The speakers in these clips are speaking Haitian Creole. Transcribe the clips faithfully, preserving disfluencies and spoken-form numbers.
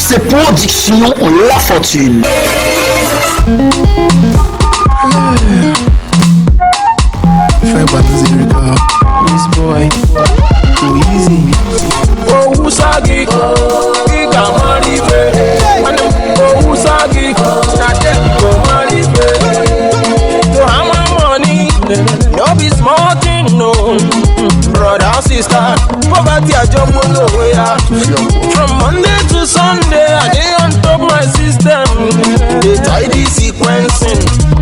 Se pwodiksyon Lafortune. Fè pa nou se Rika. This boy, too easy. Oh, who sagi? He got money, baby. Oh, who sagi? Not that money, baby. So how my money? No be small thing, no. Brother, sister, poverty a jump on the way, yeah. From Monday to Sunday, I dey on top my system. Dey tidy sequencing,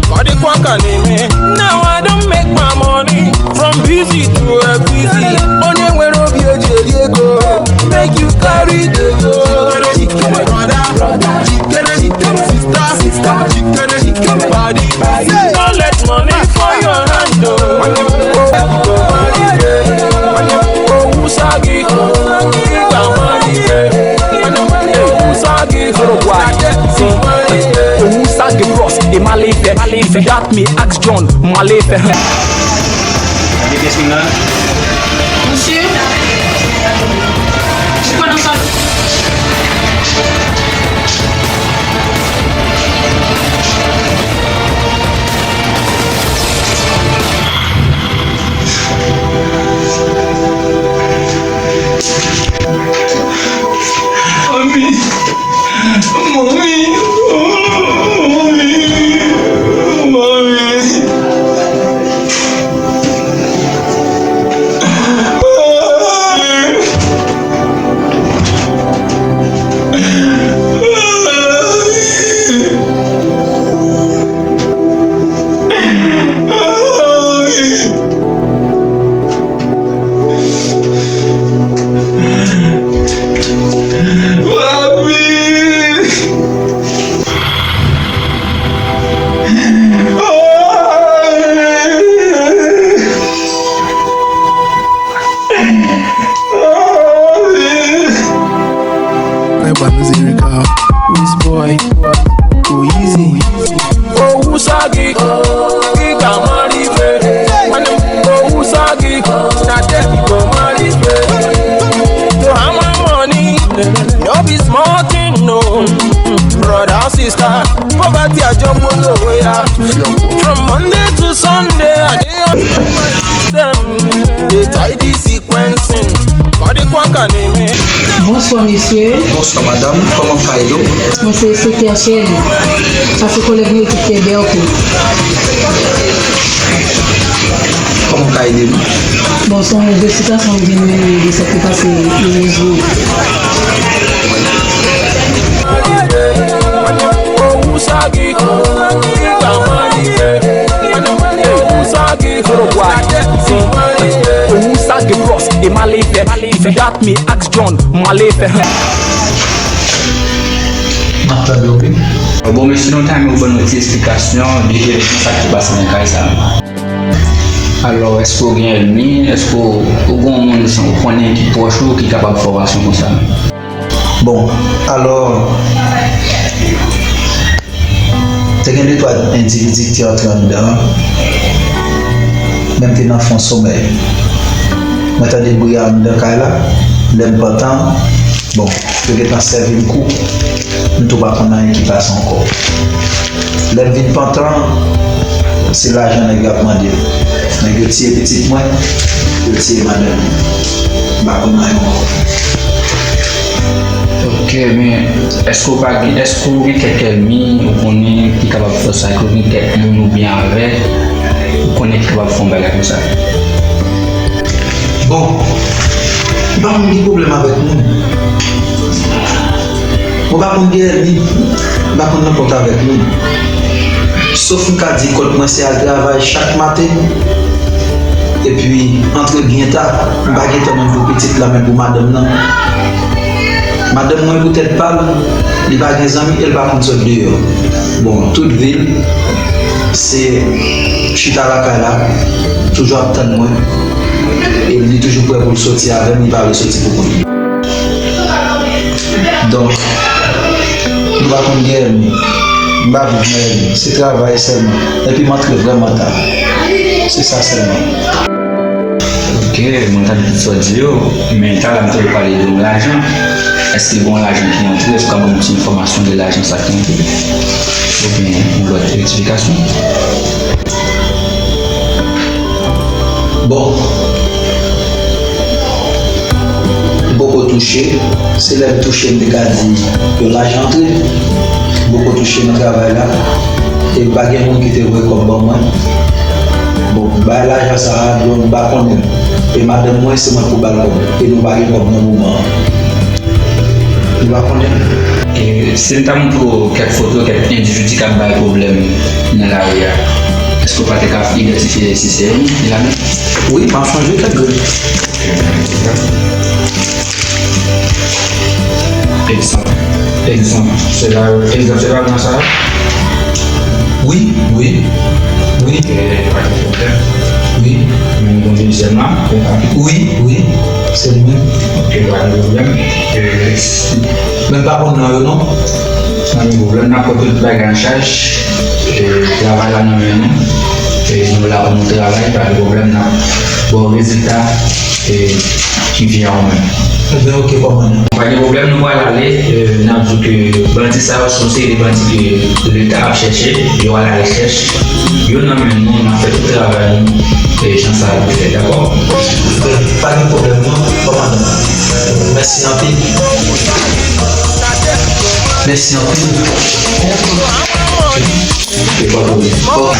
body quack and me. Now I don make my money from busy to a busy. Onye nwere obi eji eri ego, make you carry the go. Brother, brother, sister, sister, body. No let money for your hand, oh. Oh, who sagi? He got money, baby. Oh, who sagi? Zero boy. See, oh, who sagi bros? E male fè. If you doubt me, ask John. Male fè. Get this thing, man. Monsieur, je prends dans son Mami. Mami. Mami. Mami. Fè pa nou se Rika. This boy, too easy. Oh, who sagi? He got money, baby. Oh, who sagi? Not that money, baby. So how my money? No be small thing, no. Brother, sister, poverty a jump on the way, yeah. From Monday to Sunday, I dey on my system. Dey tidy sequencing, body quack and me. Bonswa mesye. Bonswa madanm, kòman w ka ede w? Mwen se Esther Chen. Sa se kolèg mwen ki te Berko. Kòman w ka ede nou? Bon, se yon move sitiyasyon m gen nan de sa ki pase nan rezo. If you doubt me, ask John. Male fè. M ap tande w, wi. Bon, mesye, nou ta renmen w ban nou ti esplikasyon de kèk sa ki pase nan kay sa a. Alò, èske w gen ènmi? Èske w, ou gen yon moun ou konnen ki pwòch ou ki kapab fè w aksyon konsa? Bon, alò, te gen de twa endividi ki te antre anndan an, men m te nan fon somèy. Mwen tande bri anndan kay la, lè m pantan, bon, yo gentan sèvi m kou, m tou pa konn anyen ki pase ankò. Lè m vin pantan, se lajan nèg yo ap mande m. Nèg yo tiye pitit mwen, yo tiye madanm mwen. M pa konn anyen ankò. Ok, men èske w pa gen, èske w gen kèk ènmi ou konnen ki kapab fè sa, èske w gen kèk moun ou byen avèk, ou konnen ki kapab fè yon bagay konsa? Bon, m pa konn gen pwoblèm avèk moun. Mwen pa konn gen ènmi, m pa konn nan kont avèk moun. Sof m ka di kont mwen se al travay chak maten. Epi, antre byen ta, m pa gen tan menm pou pitit la, menm pou madanm nan. Madanm mwen pou tèt pa l, li pa gen zanmi e l pa konn sot deyò. Bon, tout vi l, se chita lakay la, toujou ap tann mwen. E li toujou prè pou l soti avè m, li pa vle soti pou kont li. Donk, m pa konn gen ènmi. M pa viv nan ènmi. Se travay sèlman. Epi m antre vrèman ta. Se sa sèlman. Ok, mwen tande tout sa w di yo, men talè m te pale de yon lajan. Èske gen yon lajan ki antre? Èske w ka ban m Ti enfòmasyon de lajan sa ki antre, oubyen yon lòt rektifikasyon? Bon, m poko touche, se lè m touche m te ka di yon lajan antre, m poko touche nan travay la, e pa gen moun ki te voye kòb ban mwen. Bon, bay lajan sa a, donk m pa konnen. E madanm mwen, se mwen pou ba l kòb. E nou pa gen kòb nan moman an. Nou pa konnen. E si m ta montre w kèk foto, kèk endividi k ap bay pwoblèm nan lari a, èske w pa te ka idantifye si se yo menm? Wi, m ap chanje kèk grenn. Egzanp. Egzanp. Se la, egzanp, se pa nan sa? Wi, wi. Wi. E, pa gen pwoblèm. Wi. Men nou gen dezyèm la. Wi, wi. Se li menm. Ok, pa gen pwoblèm. E, men m pa konn nan yo non. Pa gen pwoblèm, n ap pran tout bagay an chaj. E, travay la nan men nou. E, nou la pou nou travay, pa gen pwoblèm, n ap ba w rezilta, e, ki vyen an menm. Ebyen, ok, kòmandan. Pa gen pwoblèm, nou pral ale, e, n ap di w ke bandi sa yo se yon seri de bandi ke Leta ap chèche, yo al rechèch yo nan men nou, n ap fè tout travay nou, e, jan sa dwe fèt, dakò? Ebyen, pa gen pwoblèm non, kòmandan. Mèsi anpil. Mèsi anpil. E pa pwoblèm. Bon.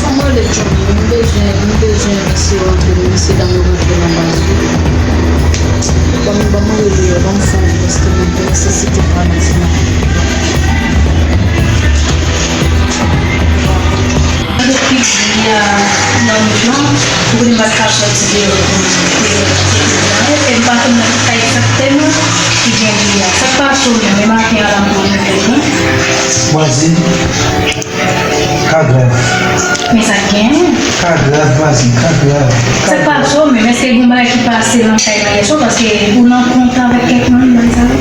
Fò m rele Johnny, m bezwen, m bezwen mesye yo antre, mesye dam yo rantre nan baz yo. Ban m, ban m rele yo, ban m fè yon, paske m nesesite pale ansanm avèk yo. Depi di a nan wout lan, ou konnen m pa t ka sòti deyò pou m te, te, te, e m pa konn nan ki kay egzakteman ki gen li a. Sa k pase w menm, e maten an la m pran nouvèl mwen. Vwazin, ka grav. Men sa k genyen? Ka grav, vwazin, ka grav. Sa k pase w menm, èske gen yon bagay ki pase nan kay la yè swa, paske ou nan kont avèk kèk moun, bagay sa yo?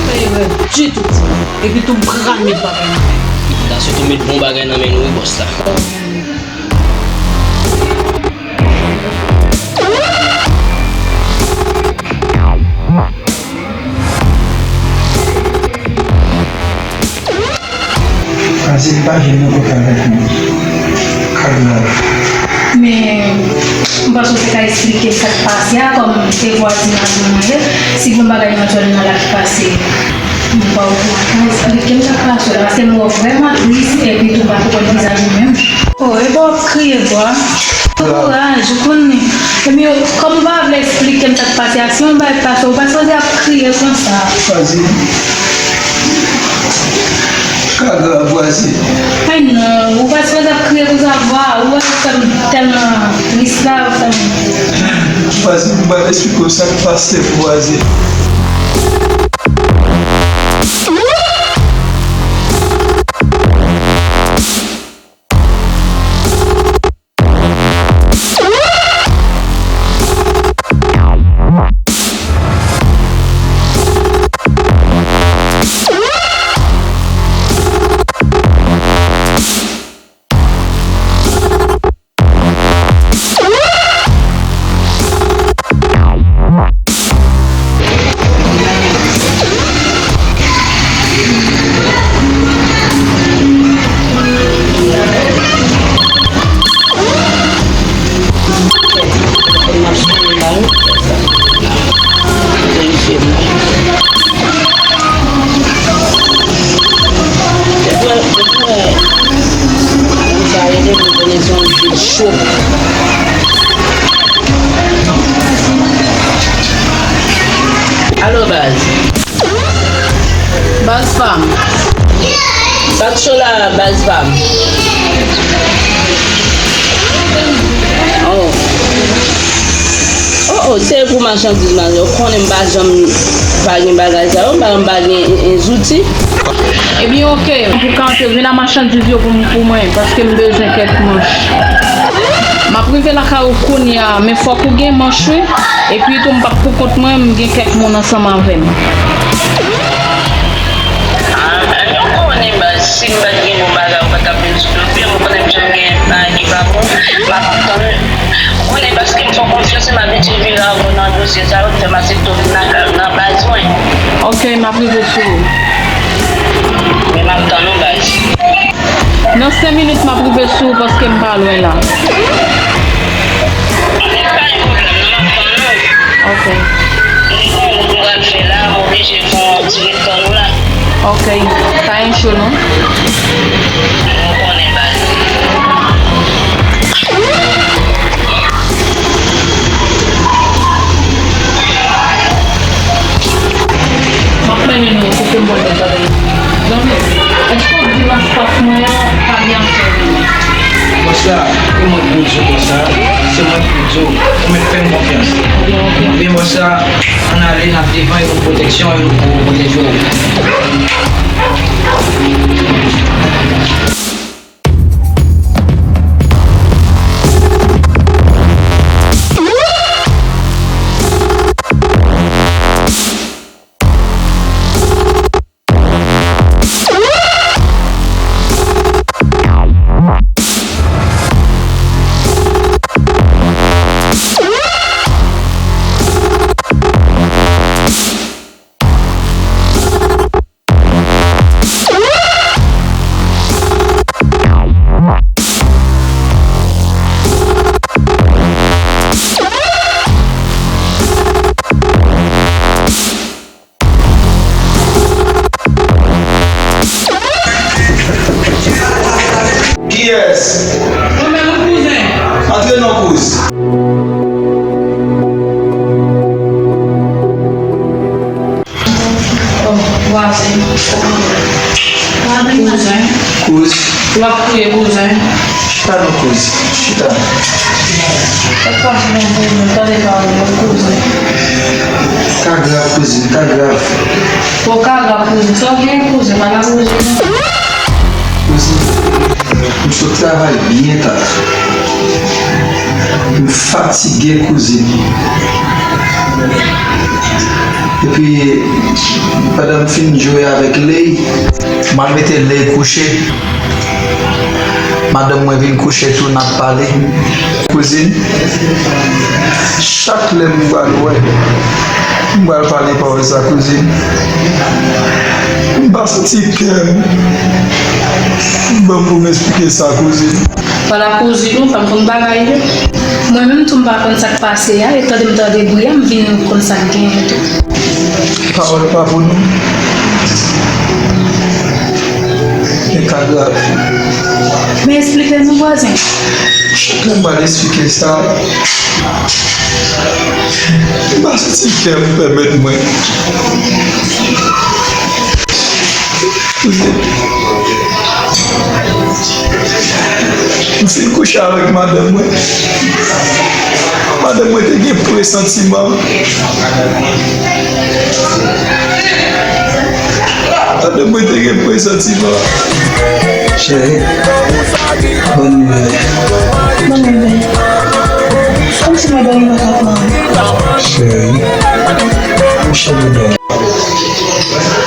Pa erè ditou, ti. Epi tou m pral met bagay nan men nou. Daso tou met bon bagay nan men nou wi bòs la. Vwazin pa vin nan kont avèk nou. Ka grav. Men, m panse w te ka esplike sa k pase a, kòm se vwazinaj mwen ye. Si gen bagay nan zòn nan la k pase, m pa okouran. Esplike m sa k pase la, paske m wè w vrèman tris, epi tou m pa konprann vizaj ou menm. O, e ba w ap kriye, bwa. Kouraj, ou konnen. Epi, kòm ou pa vle esplike m sa k pase a, si yon bagay pase, ou pa sipoze ap kriye konsa. Vwazin. Ka grav, vwazin. Ay non, ou pa sipoze ap kriye konsa, vwa, ou wè ou fè m tèlman tris la, ou fè m. Vwazin, m pa esplike w sa k pase, vwazin. Alo, baz. Baz pa m. Sa k cho la, baz pa m? Oh. Oh, Oh, se pou machandiz, manzè. Ou konnen m pa janm pa gen bagay sa yo, m pa janm pa gen, e, e, zouti. Ebyen, oke. Pou kante, vin a machandiz yo pou, pou mwen, paske m bezwen kèk manch. M ap rive lakay ou kounye a, men fòk ou gen manch, wi. Epi tou, m p ap pou kont mwen, m gen kèk moun ansanm avè m. Ah, nou konnen, baz, si m pa t gen bon bagay, ou pa t ap vin sou do pye m, ou konnen m janm gen bagay ki pa bon, m ap tann ou. Ou konnen, paske m fè w konfyans, m abitye vire avè w nan dosye sa yo, fè m aksepte w vin nan, nan baz mwen. Oke, m ap rive sou ou. Men m ap tann ou, baz. Nan senk minit, m ap rive sou ou paske m pa lwen la. Men pa gen pwoblèm, non, m ap tann ou. Oke. M gen yon wout m pral fè la, m oblije fè yon ti ret tann ou la. Oke, pa gen cho non. Ou konnen, baz. M ap mennen nou kote m pral tande. Zanmi, èske w di nan staf mwen an pa gen afè vini? Bòs la, e mwen ki pou di w konsa, se mwen ki pou di w, ou mèt fè m konfyans. Ebyen, bòs la, ann ale, n ap devan e pou pwoteksyon e pou pwoteje w. Kiyès? Mwen menm, wi, kouzen. Antre non, kouz. Oh, vwazen. Kouzen. Kouz. L ap kriye, kouzen. Chita non, kouz. Chita. Sa k pase non, kouzen? Tande pale non, kouzen. Ka grav, kouzin, ka grav. Bon, ka grav, kouzen. Sa w gen, kouzen? Pa ka kouzen non. Kouzin, m sot travay byen ta. M fatige, kouzin. Epi, pandan m fin jwe avèk Ley, m al mete Ley kouche. Madanm mwen vin kouche tou, n ap pale. Kouzin, chak lè m pral wè, m pral pale pawòl sa, kouzin. M pa santi kè m. Ban m pou m esplike sa, kouzin. Pale a kouzin ou, fè m konn bagay yo. Mwen menm tou m pa konn sa k pase a, e tande m tande bri a, m vin konn sa k genyen tou. Pawòl pa pou nou. Men ka grav. Men esplike nou, vwazen. Chak lè m pral esplike sa, m pa santi kè m pèmèt mwen. M fin kouche avèk madanm mwen. Madanm mwen te gen presantiman. Madanm mwen te gen presantiman. Cheri, bòn nouvèl. Bòn nouvèl. Kòmsi mwen dòmi pa ka pran. Cheri, kouche nou dòmi.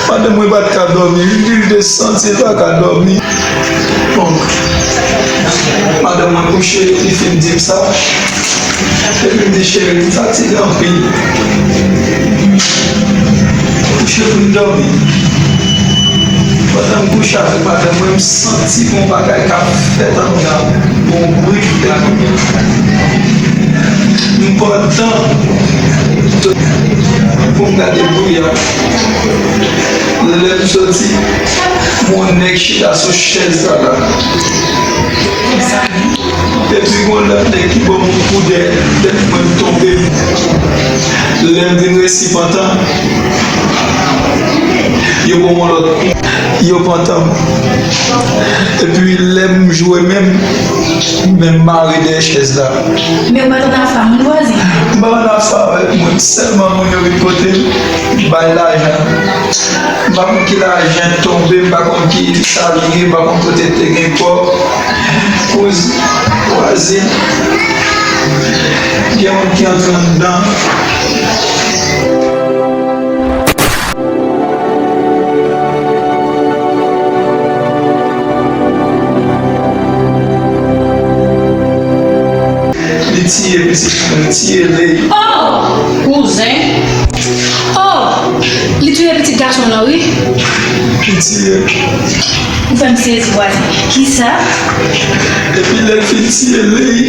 Madanm mwen pa t ka dòmi, li di l te santi l pa ka dòmi. Bon, madanm mwen kouche, li fin di m sa. Epi m di, cheri, m fatige anpil. Kouche pou n dòmi. Pandan m kouche avèk madanm mwen, m santi gon bagay k ap fèt anndan m, gon bri ki ap fèt. M pran tan pou m gade bri a. Lè m soti, m wè yon nèg chita sou chèz la la. Epi gon lòt nèg ki ban m yon kou dèyè tèt mwen, m tonbe. Lè m vin resi pantan, yo Yo pran lòt, yo pran tan m. Epi lè m jwe menm, men m mare dèyè chèz la. Men ou pa t ann afè a moun vwazen? M pa ann afè avèk moun, sèlman moun yo vin kote m, bay lajan. M pa konn ki lajan tonbe, m pa konn ki sa li ye, m pa konn kote l te gen kò. Kouz, vwazen, gen moun ki antre anndan. Li tiye pitit mwen, li tiye Ley. Oh! Kouzen! Oh! Li tiye pitit gason w lan, wi. Li tiye. Ou fè m sezi, vwazen. Kisa? Epi lè l fin tiye Ley,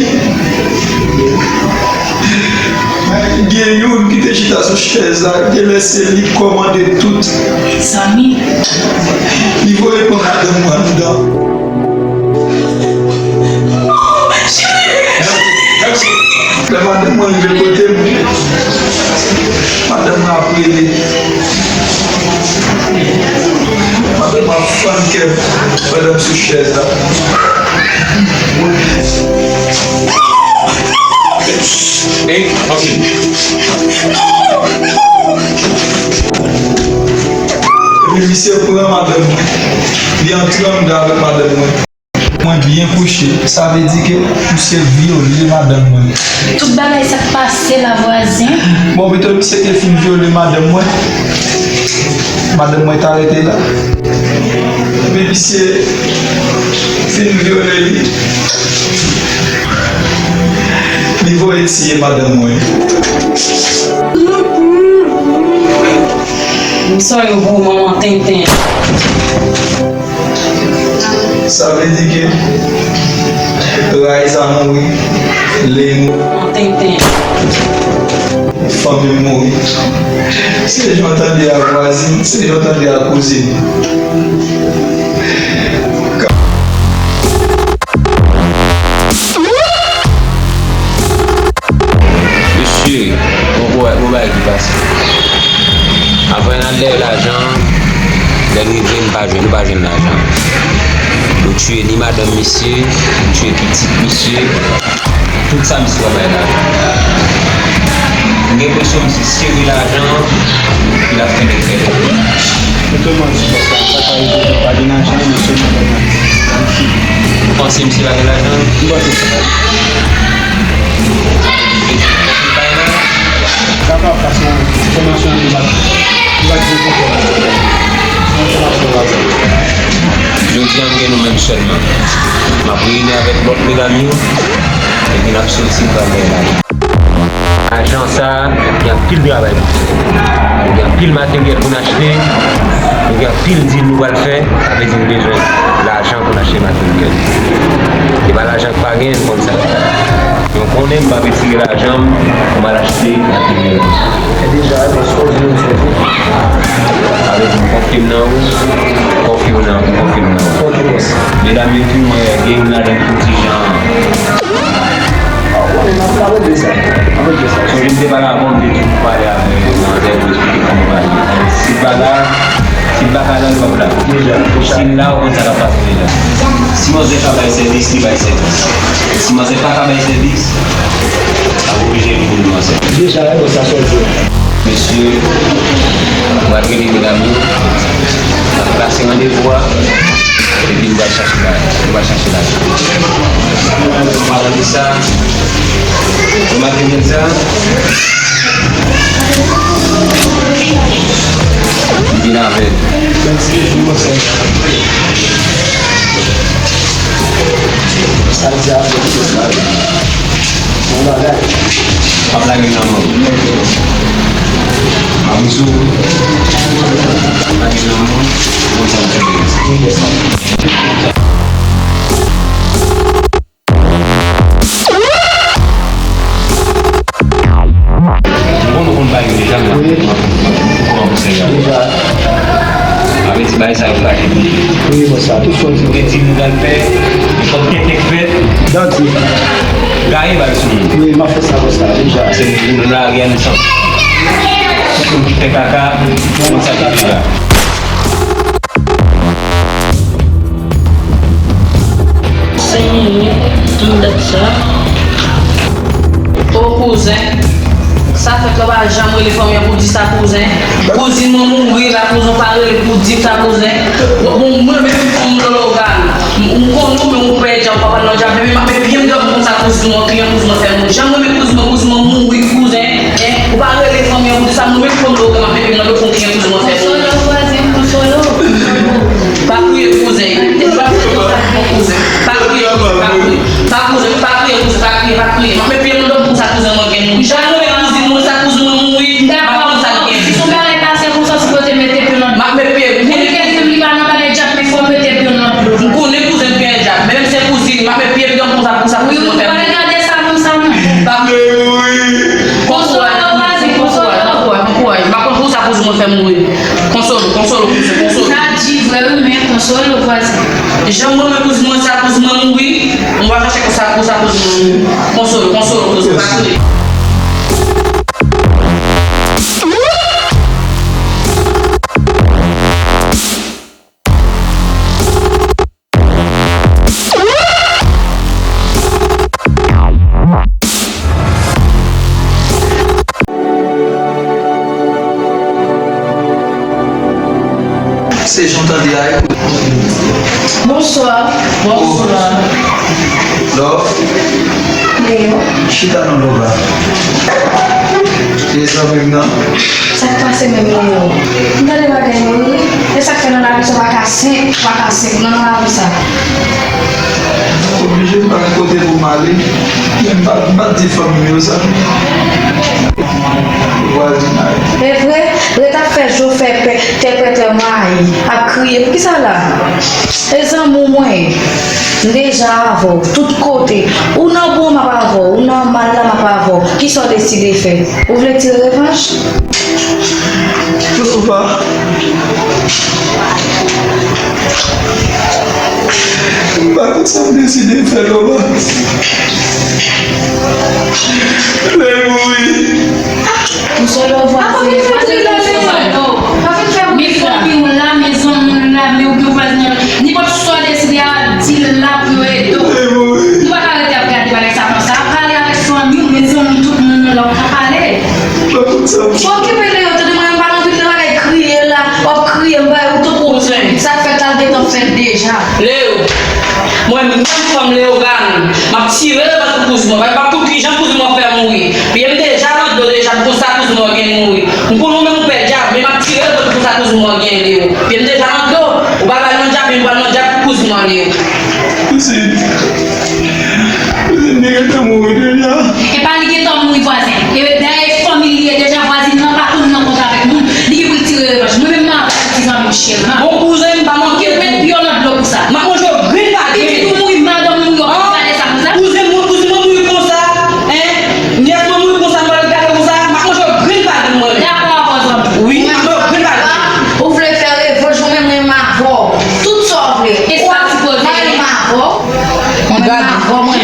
gen youn ki te chita sou chèz la, genlè se li k kòmande tout. Zanmi. Li voye pran madanm mwen anndan. Lè madanm mwen rive kote m, madanm mwen ap rele. Madanm mwen ap fann kè m pandan m sou chèz la. Hey, ok. Epi misye pran madanm mwen. Li antre anndan avèk madanm mwen. Mwen byen kouche. Sa vle di ke misye vyole madanm mwen. Tout bagay sa k pase la, vwazen? Bon, pito misye te fin vyole madanm mwen. Madanm mwen ta rete la. Epi misye fin vyole li. Li voye tiye madanm mwen. Sa yo pou ou, manman tenten. Sa vle di ke Raiza mouri, Ley mouri. Tenten. Fanmi m mouri. Se jan w tande a vwazin, se jan w tande a kouzin. Mesye, gon gwo, gwo bagay ki pase. Avan n al dèyè lajan, lè n rive, n pa jwenn, nou pa jwenn lajan. Nou tiye ni madanm misye, nou tiye pitit misye, tout sa misye pral bay lajan. M gen enpresyon misye sere lajan, epi l ap fè nèg fè nèg. Ou te manti, papa, sa pa rive, pa gen lajan, mesye. Ou panse misye pa gen lajan? M panse sa. Kapab, paske enfòmasyon an li pa, li pa gen kontwòl. Enfòmasyon pa gen. Jodi a, m gen nou menm sèlman. M ap reyini avèk lòt medam yo, epi n ap soti, n pral bay lajan. Lajan sa a, gen anpil travay pou fè. Gen anpil materyèl pou n achte. Nou gen anpil deal nou pral fè. Sa vle di nou bezwen lajan pou n achte materyèl. Se pa lajan k pa gen, n konn sa. Nou konnen m p ap retire lajan m pou m al achte materyèl. Deja, sa w di nou fè tou. Sa vle di m konfime nan ou, konfime nan ou, konfime nan ou. Medam yo tou, mwen gen youn ladan ki ti jan. Ah, w konnen, n ap, n ap regle sa. N ap regle sa. Sonje m te pale avan, m te di w pale avè manzè pou eksplike kòman w pale. Si l pa la, si l pa ka la, l p ap la. Deja, deja. Si l la, w konn sa k ap pase deja. Si manzè ka bay sèvis, li bay sèvis. Si manzè pa ka bay sèvis, l ap oblije vin pou l manzè. Deja, e sa sòti. Mesye, m pral rele medam yo, n ap plase randevou a, epi nou pral chache la, nou pral chache lajan. Padan de sa, nou materyèl sa, nou vin avè l. Sa l di a, se sa. Bon bagay. P ap lage nan men w. Amzou. P ap lage nan men w. Bon, sa m fè. Bon, nou konn bagay deja, men kòman pou sèvi avè l? Deja. Avèti bagay sa yo fraje tou. Wi, bòs la, tout fò di. Gen ti moun k al fè, nenpòt kèk k fèt. Dantye. Gaye bal sou moun. Wi, m ap fè sa, bòs la, deja. Se moun lari a nou san. Tout moun ki fè kaka, tout moun sa ki deja. Ou dat sa. O kouzen, sa fèt la w pa janm rele fanmi an pou di sa kouzen. Kouzin mwen mouri la, kouzen w pa rele pou di m sa kouzen. Bon, mwen menm fanm lologan. M konnen w men ou pè djab, papa nan djab, men m ap met pye m devan konsa kouzin mwen, kliyan kouzin mwen fè mouri. Jan mwen men kouzin mwen, kouzin mwen mouri kouzen. Ou pa rele fanmi an pou di sa, mwen menm fanm lologan, m ap met pye m nan devan kliyan kouzin mwen fè mouri. Konsolo, vwazen, konsolo. Pa kriye kouzen. Pa kriye kouzen. Pa kriye kouzen. Pa kriye, pa kriye kouzen, pa kriye, pa kriye. M ap met pye m nan devan konsa kouzin mwen gen mouri. Jan mwen men kouzin mwen, sa kouzin mwen mouri. M pa konn sa l gen. Si son bagay pase konsa, si kote mete pye nan. M ap met pye m. Moun ki di m li pa nan bagay djab, men fò mete pye nan dlo. M konnen kouzen gen djab, men menm se kouzin, m ap met pye m nan konsa, konsa kouzin mwen fè mouri. Wi, wi, pa regade sa konsa non. Pa kriye. Konsolo, vwazen, konsolo. Bon kouraj, bon kouraj, bon kouraj. M pa konn pou sa kouzin mwen fè mouri. Konsolo, konsolo, konsolo, konsolo. Sa di vre wi, men konsolo vwazen. Jan mwen men kouzin mwen sa, kouzin mwen mouri, mwen va chache konsa, konsa kouzin mwen mouri. Konsolo, konsolo, konsolo, pa kriye. Se jan w tande a, ekout. Bonswa. Bonswa. Love. Leo. Chita non, Lova. E zanmi m nan? Sa k pase menm, Leo? M tande bagay yo, wi. E sa k fè nan lavi sa pa ka senp, pa ka senp, non, nan lavi sa. Oblije m pa gen kote pou m ale. Men m pa, m pa t di fanmi m yo sa. Vwazinay. E vre, ret ap fè je w fè pè, tèpètè mayi, ap kriye. Poukisa la? E zanmi w mwen, m deja avè w, tout kote. Ou nan bon, m ap avè w. Ou nan mal la, m ap avè w. Kisa w deside fè? Ou vle tire revanj? Lova. M pa konn sa m deside fè, Lova. Lè mouri. Konsolo vwazen, vwazen, konsolo. Men fanmi w la, men zanmi w la, men ou gen vwazen nan. Nenpòt sa w deside a, di l la pou yo ede w. Lè mouri. Nou pa ka rete ap gade bagay sa konsa. Pale avèk fanmi w, men zanmi w, tout moun la, ou ka pale. Okipe de yo, tande mwen, m pa nan vin nan bagay kriye la, w ap kriye, m bay ou tankou yon zanmi. Sa k fèt la, l gentan fèt deja. Leo, mwen menm fanm Leogane, m ap tire revanj pou kouzin mwen. M ap koute jan kouzin mwen fè mouri. Pye m deja nan dlo deja pou konsa kouzin mwen gen mouri. M konnen w menm ou pè djab, men m ap tire revanj pou konsa kouzin mwen gen, Leo. Pye m deja nan dlo, ou pa pral nan djab, men m pral nan djab pou kouzin mwen, Leo. Kouzin. Kouzin li gentan mouri deja. E pa li gentan mouri, vwazen. E dayè e fanmi li ye deja, vwazin nan pa konn nan kont avèk moun. Li gen pou l tire revanj. Mwen menm m avè ti zanmi m Shelma. Bon kouzen m pa manke. Ki met pye w nan dlo pou sa. M ap manje w grenn pa grenn. Pitit ou mouri, madanm ou mouri, w ap gade sa konsa. Kouzen mwen, kouzen mwen mouri konsa. Hein? Nyès mwen mouri konsa, m pral gade konsa. M ap manje w grenn pa grenn mwen menm. Dakò avè w zanmi. Wi, m ap manje w grenn pa grenn. Ou vle fè revanj, ou menm menm avè w. Tout sa w vle. E sa w sipoze. Mwen menm avè w. Gad,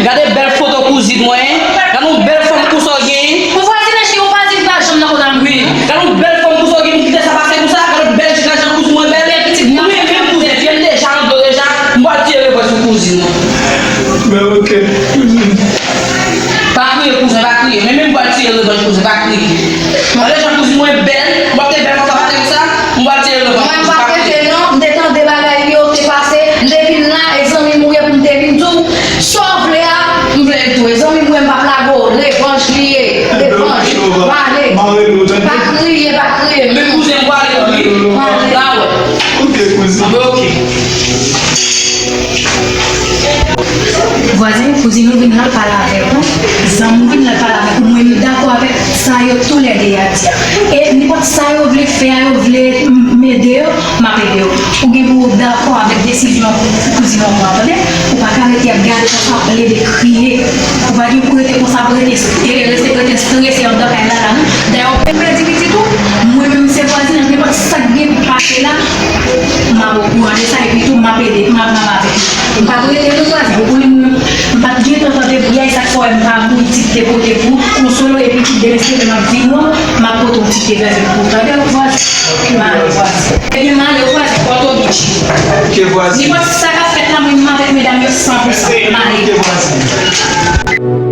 gade bèl foto kouzin mwen. Gade yon bèl fanm konsa w genyen. Yon vwazinaj ki yon vwazen pa janm nan kont a m. Wi, gade yon bèl fanm konsa w genyen, m kite sa pase konsa. Gade yon bèl jèn gason kouzin mwen bèl. Mwen menm kouzen, pye m deja nan dlo deja. M pral tire revanj sou kouzin mwen. Men oke, kouzin. Pa kriye kouzen, pa kriye. Men menm m pral tire revanj kouzen, pa kriye. Gade jan kouzin mwen bèl, m ap te bèl konsa pase konsa. M pral tire revanj. Mwen m pa prete non, m te tande bagay yo te pase, m te vin la, e zanmi m ou ye pou m te vin di w, sa w vle a, m vle l tou. E zanmi m ou ye, m p ap lage w, revanj li ye, revanj, pale. Pa kriye, pa kriye. Men kouzen m pale wi. La wè. Oke, kouzin. Anben oke. Vwazen, kouzin ou vin la pale avèk ou, zanmi ou vin la pale avèk ou, mwen m dakò avèk sa yo toulède y ap di a. E nenpòt sa yo vle fè a, yo vle m ede yo, m ap ede yo. Ou gen pou w dakò avèk desizyon kouzin ou pran, tande? Ou pa ka rete ap gade konsa, ap plede kriye. Ou pa gen pou rete konsa, ap rete, e, rete, rete strese anndan kay la, la, non. Dayè, ou pèdi pitit ou, mwen menm se vwazen an, nenpòt sa k gen pou pase la, m ap okouran de sa, epi tou, m ap ede, m ap, m ap avèk ou. M p ap rete non vwazen, ou konnen mwen, m pa t gentan tande bri a, e sa k fè w wè m pa mouri, ti te pote pou konsole w, epi ti demen se m ap vin wè w, m ap pote w ti te vèvè pou tande w vwazen. Malè vwazen. Ebyen malè vwazen, pòto bidji. Ke vwazen. Nenpòt sa k ap fèt Mwen, m avèk medam yo san pou san. Mare.